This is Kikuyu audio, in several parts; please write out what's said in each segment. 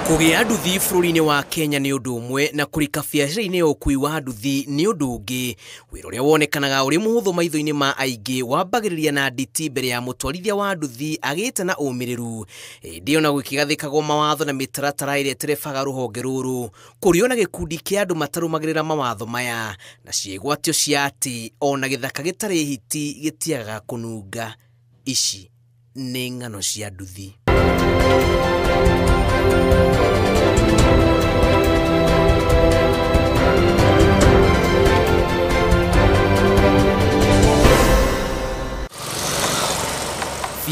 Kũgĩa nduthi bũrũri-inĩ wa Kenya nĩ ũndũ ũmwe na kũrika biacara-inĩ ya ũkui wa nduthi nĩ ũndũ ũngĩ. Wĩra ũrĩa wonekanaga ũrĩ mũhũthũ maitho-inĩ ma aingĩ wambagĩrĩria na nditi mbere ya mũtwarithia wa nduthi agĩte na ũmĩrĩru. Hĩndĩ ĩyo na gũkĩgathĩkagwo mawatho na mĩtaratara ĩrĩa ĩterebaga rũhonge rũrũ, kũrĩ ona gĩkundi kĩa andũ matarũmagĩrĩra mawatho maya na ciĩgwatio cia atĩ ona gĩthaka gĩtarĩ hiti gĩtiagaga kũnunga. Ici nĩ ng'ano cia nduthi.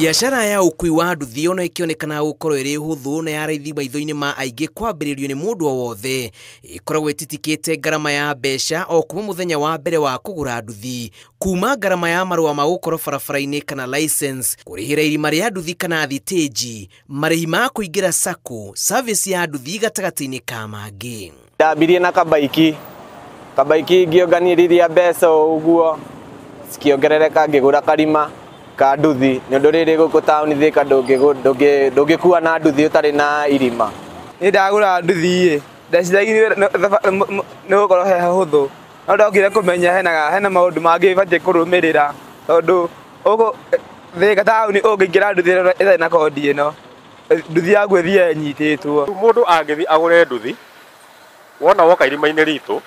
Biacara ya ũkui wa nduthi ona ĩkĩonekana gũkorwo ĩrĩ hũthũ na ya raithi maitho-inĩ ma aingĩ kwambĩrĩrio nĩ mũndũ o wothe, ĩkoragwo ĩtitikĩte ngarama ya mbeca o kuma mũthenya wa mbere wa kũgũra nduthi, kuma ngarama ya marũa ma gũkorwo barabara-inĩ kana license, kũrĩhĩra irima rĩa nduthi kana thitĩnji, marĩhi ma kũingĩra sacco, service ya nduthi gatagatĩ-inĩ ka mangĩ. Ndambirie na kabaiki, kabaiki ngĩonganĩrĩria mbeca ũguo cikĩongerereka ngĩgũra karima ka nduthi nĩ ũndũ rĩrĩ gũkũ taũni Thika ndũngĩkua na nduthi ũtarĩ na irima. Niĩ ndagũra nduthi ĩ ndeciragia nĩ gũkorwo he hũthũ, no ndokire kũmenya hena maũndũ mangĩ batiĩ kũrũmĩrĩra tondũ gũkũ Thika taũni ũngĩingĩra nduthi ĩtarĩ na kondi ĩno nduthi yaku ĩthiĩ ĩnyitĩtwo. Mũndũ angĩthiĩ agũre nduthi wona woka irima-inĩ ritũ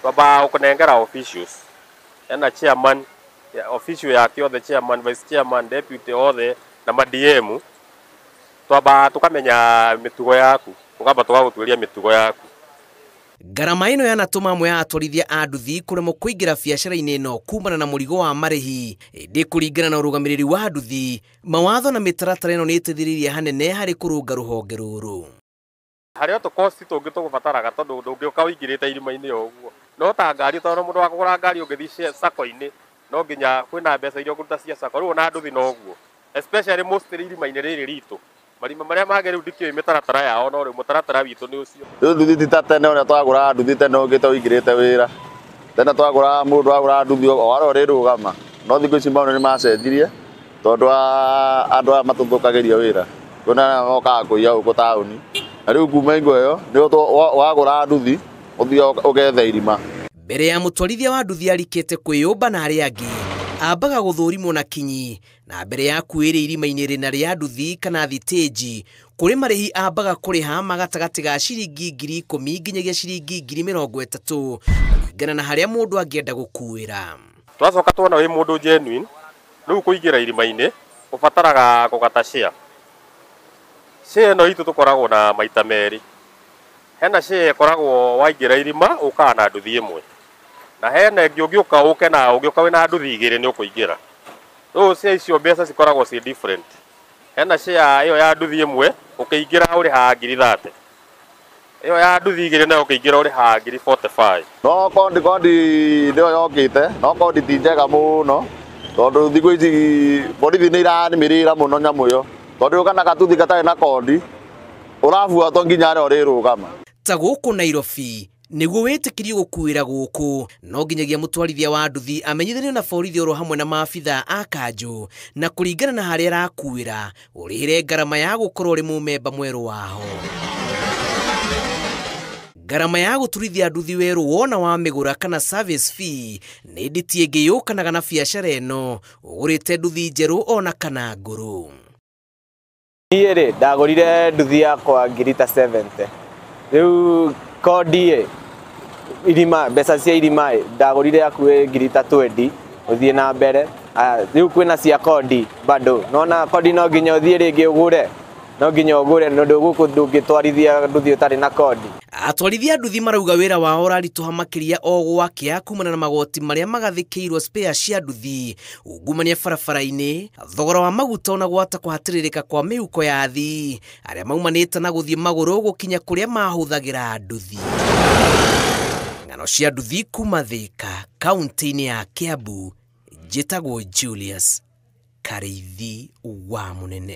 twambaga gũkũnengera officials, hena chairman official yake othe, chairman, vice chairman, deputy othe na ma DM, twamba tukamenya mĩtugo yaku, tukamba tũgagũtuĩria mĩtugo yaku. Ngarama ĩno yanatũma amwe a atwarithia a nduthi kũremwo kũingĩra biacara-inĩ ĩno kumana na mũrigo wa marĩhi. Ĩndĩ kũringana na ũrũgamĩrĩri wa nduthi, mawatho na mĩtaratara ĩno nĩ ĩteithĩrĩirie hanene harĩ kũrũnga rũhonge rũrũ. Harĩ o tũkosti tũngĩ tũgũbataraga tondũ ndũngĩũka ũingĩrĩte irima-inĩ o ũguo, no ta ngari, tondũ mũndũ wa kũgũra ngari ũngĩthiĩ sacco-inĩ no nginya kwĩna mbeca iria ũkũruta cia sacco, rĩu ona nduthi noguo, especially mostly irima-inĩ rĩrĩ ritũ. Marima marĩa mangĩ rĩu ndikĩũĩ mĩtaratara yao, no rĩu mũtaratara witũ nĩ ũcio. Rĩu nduthi ti ta tene ũrĩa twagũraga nduthi tene ũngĩte ũingĩrĩte wĩra. Tene twagũraga mũndũ agũraga nduthi o harĩa ũrĩrũgama, no thikũ ici maũndũ nĩ macenjirie tondũ wa andũ aya matũthũkagĩria wĩra. Kwĩna arĩa mokaga kũiya gũkũ taũni, na rĩu kuma hingo ĩyo nĩ wagũra nduthi ũthiĩ ũgethe irima. Mbere ya mũtwarithia wa nduthi arikĩte kwĩyũmba na arĩa angĩ, ambaga gũthũrimwo na kinyi, na mbere ya kuĩrĩ irima-inĩ rĩna rĩa nduthi kana thitĩnji, kũrĩ marĩhi ambaga kũrĩha ma gatagatĩ ga ciringi 10,000 nginyagia ciringi 30,000 kũringana na harĩa mũndũ angĩenda gũkuĩra. Twacoka tuona wĩ mũndũ genuine, rĩu kũingĩra irima-inĩ ũbataraga kũgata share. Share ĩno itũ tũkoragwo na maita merĩ. Hena share ĩkoragwo waingĩra irima ũkaga na nduthi ĩmwe, na hena ĩngĩ ũngĩũka ũke na ũngĩũka wĩna nduthi igĩrĩ nĩ ũkũingĩra. Rĩu share icio mbeca cikoragwo ciĩ different. Hena share ĩyo ya nduthi ĩmwe ũkĩingĩra ũrĩhaga 30,000, ĩyo ya nduthi igĩrĩ nayo ũkĩingĩra ũrĩhaga 45,000. No kondi nĩyo yokĩte, no kondi ti njega mũno tondũ thikũ ici borithi nĩ iranĩmĩrĩra mũno nyamũ ĩyo, tondũ ũka na gatuthi gatarĩ na kondi ũrabuatwo nginya harĩa ũrĩrũgama. Ta gũkũ Nairobi nĩguo wĩtĩkĩrio gũkuĩra gũkũ, no nginyagia mũtwarithia wa nduthi amenyithanio na borithi oro hamwe na maabithaa a kanjũ, na kũringana na harĩa arakuĩra ũrĩhĩre ngarama ya gũkorwo ũrĩ mũmemba mwerũ waho. Ngarama ya gũturithia nduthi werũ wona wamĩgũra kana service fee nĩ nditi ĩngĩ yũkanaga na biacara ĩno ũgũrĩte nduthi njerũ ona kana ngũrũ. Niĩ rĩ ndagũrire nduthi yakwa 70,000, rĩu kondi ĩ irima, mbeca cia irima ĩ ndagũrire hakuhĩ 20,000 ũthiĩ na mbere. Rĩu kwĩna cia kondi bado, nona kondi no nginya ũthiĩ rĩngĩ ũgũre, no nginya ũgũre nĩ ũndũ gũkũ ndũngĩtwarithia nduthi ũtarĩ na kondi. Atwarithia nduthi marauga wĩra wao ũraritũha makĩria o gwakĩa kumana na magoti marĩa magathĩkĩirwo spare cia nduthi, ungumania barabara-inĩ, thogora wa maguta ona gwata kũhatĩrĩrĩka kwa mĩhuko ya athii arĩa maumanĩte na gũthiĩ magũrũ gũkinya kũrĩa mahũthagĩra nduthi. Ng'ano cia nduthi kuma Thika, kaunti-inĩ ya Kiambu, njĩtagwo Julius Karĩithi wa Mũnene.